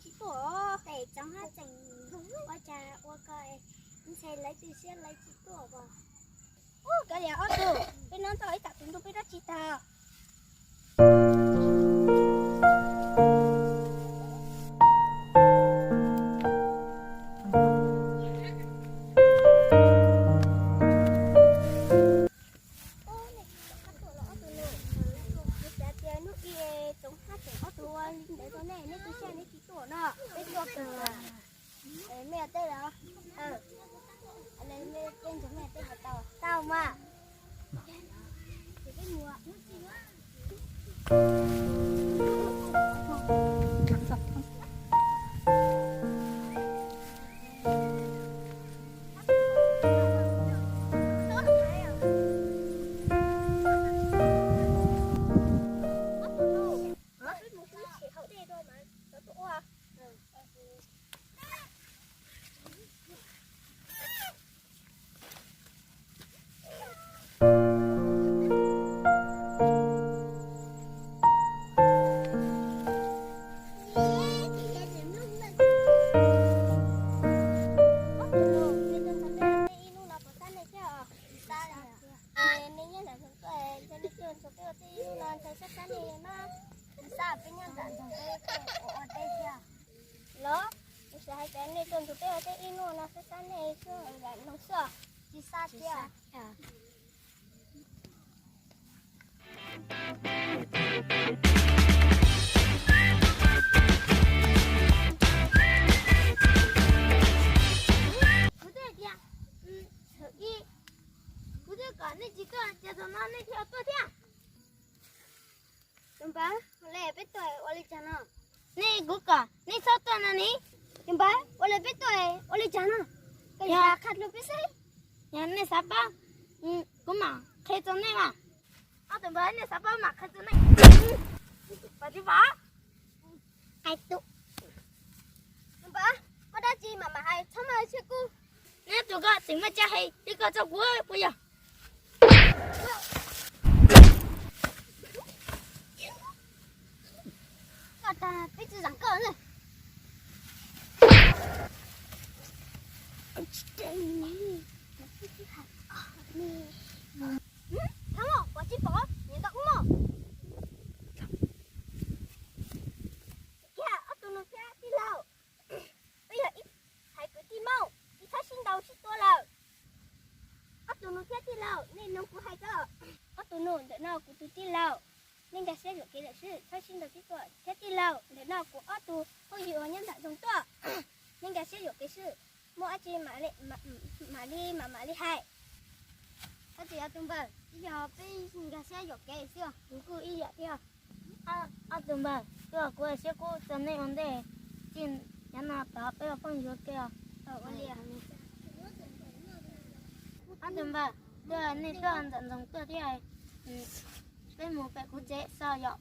Tsis tuaj, pem tsoov hab tseem ua cas ua ko, ntshe lawv tu siab lawv tsis tuaj as. Ub, kav liam ob tug, peb nyob nrog ib tam tus ntuj peb dab tsi tag. Ub, nej tsis tsoom hab tuaj los ob tug nus, kuv xav tias hnub ib tsoov hab tseem ob tug ua li ntawd rau nej, nej tu siab nej tsis tuaj no, peb tuaj kawg. Nej tej los, tej ntug nej tej puas tau? Tau mas. Nej nyob nram nroog tuaj, nej tuaj nrog peb ua teb ib hnub no ntshai sab sab nej mas, tsis xav peb nyob nram nroog peb tuaj ua teb thiab los? Kuv xav hais tias nej tuaj nrog peb ua teb ib hnub no sab sab nej xwb, nram nroog xwb, tsis xav thiab. Kuv twb hais tias, thaum ub kuv twb kom nej tsis tuaj, cas thaum no nej thiaj tuaj thiab? Tus npawg, ua li peb tuaj ua li cas no? Nej, kuv kom nej txhob tuaj no ne. Tus npawg, ua li peb tuaj ua li cas no? Koj yog qhia rau peb seb. Yog nej xav paub, kuv mam qhia rau nej mas. Ob tug npawg, nej xav paub mam qhia rau nej. Pab tsis pab? Tus npawg, muaj dab tsi mam mam hais, txhob muaj siab kub. Neb tus koj tseem muaj tsa hais li ko rau kuv puas yog? Koj tag peb tsis zam koj na. Thab mom, puas tsis pom niam ntau ub mog? Kiag ob tug nus thiab tij laug, peb yog ib haiv kwv tij Hmoob, tsis txhob sib ntaus sib tua lawm. Ob tug nus thiab tij laug, nej nug kuv hais tso. Ob tug nus, ntawm no kuv tus tij laug, nej nkag siab yuam kev lawm xwb, txhob sib ntaus sib tua. Thiab tij laug, ntawm no kuv ob tug phooj ywg uas nyob nram nroog tuaj, nej nkag siab yuam kev xwb. Muaj dab tsi mam li mam mam li hais. Tab sis ob tug npawg, yog peb nkag siab yuam kev xwb, kuv kuj ib yam thiab. Ob tug npawg, twb yog kuv siab kub rau nej ua ntej, txij hnub no tod peb ua phooj ywg ua ke os. Ob tug npawg, twb yog nej tuaj ntawm nroog tuaj thiab, peb mus pem kuv tsev so yom.